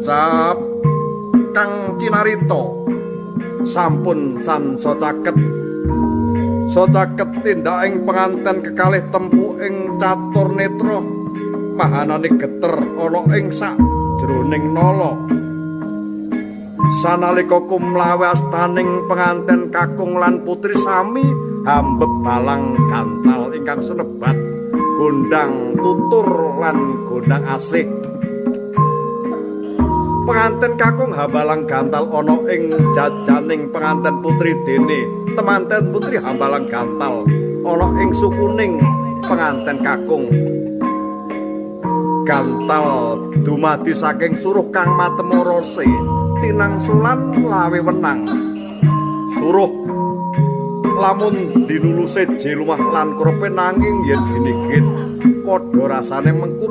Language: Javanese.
Cap kang cinarita sampun sansa caket. So caket tindaking penganten kekalih tempu ing catur netra, pahanane geter ana ing sakjroning nala. Sanalika kumlawe astaning penganten kakung lan putri sami hambeb balang gantal ingkang senebat gondang tutur lan gondang asih. Penganten kakung hambalang gantal ana ing jajaning penganten putri, dene temanten putri hambalang gantal ana ing sukuning penganten kakung. Gantal dumadi saking suruh kang matemu rose tinangsulan lawe wenang. Suruh lamun dinuluse jelumah lan krepe, nanging yen ginigit padha rasane mengku.